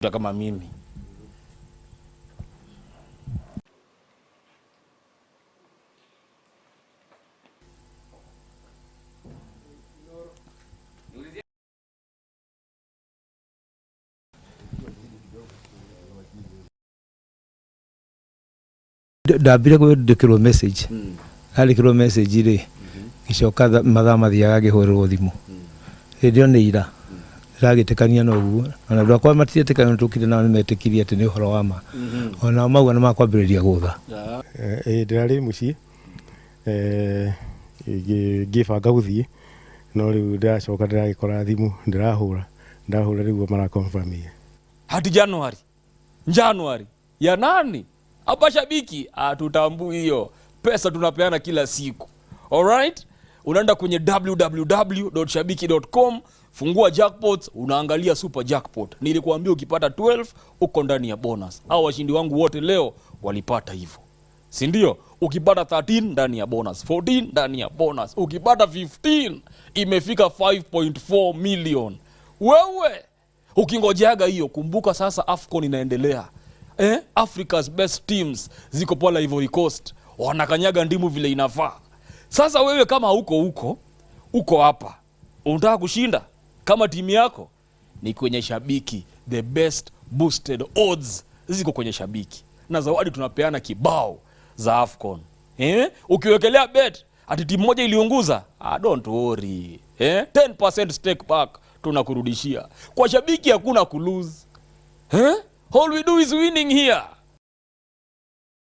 Kama mimi. Ndambire kwandĩkĩrwo message, ndandĩkĩrwo message rĩ, ngĩcoka mathaa mathiaga ngĩhũrĩrwo thimũ. Hĩndĩ ĩyo nĩ ira ndĩragĩtĩkania na ũguo, ona andũ akwa matiretĩkania, tũkire nao nĩmetĩkirie atĩ nĩ ũhoro wa ma, onao mauga nĩ makwambĩrĩria gũtha. Ĩĩ, ndĩrarĩ mũciĩ ngĩbanga gũthiĩ, no rĩu ndĩracoka ndĩragĩkora thimũ ndĩrahũra, ndahũra rĩu mara confirm. Hadi Januari. Januari ya nani? Hapa shabiki hatutambui hiyo pesa, tunapeana kila siku. Alright, unaenda kwenye www.shabiki.com, fungua jackpots, unaangalia super jackpot. Nilikuambia ukipata 12 uko ndani ya bonus. Hao washindi wangu wote leo walipata hivyo, si ndio? Ukipata 13 ndani ya bonus, 14 ndani ya bonus, ukipata 15 imefika 5.4 million. Wewe ukingojeaga hiyo, kumbuka sasa AFCON inaendelea. Eh? Africa's best teams ziko pale Ivory Coast, wanakanyaga ndimu vile inafaa. Sasa wewe kama huko huko uko hapa unataka kushinda kama timu yako ni kwenye Shabiki, the best boosted odds ziko kwenye Shabiki na zawadi tunapeana kibao za AFCON. Eh? Ukiwekelea bet ati timu moja iliunguza, ah, don't worry. Eh? 10% stake back tunakurudishia. Kwa Shabiki hakuna kulose. Eh? All we do is winning here.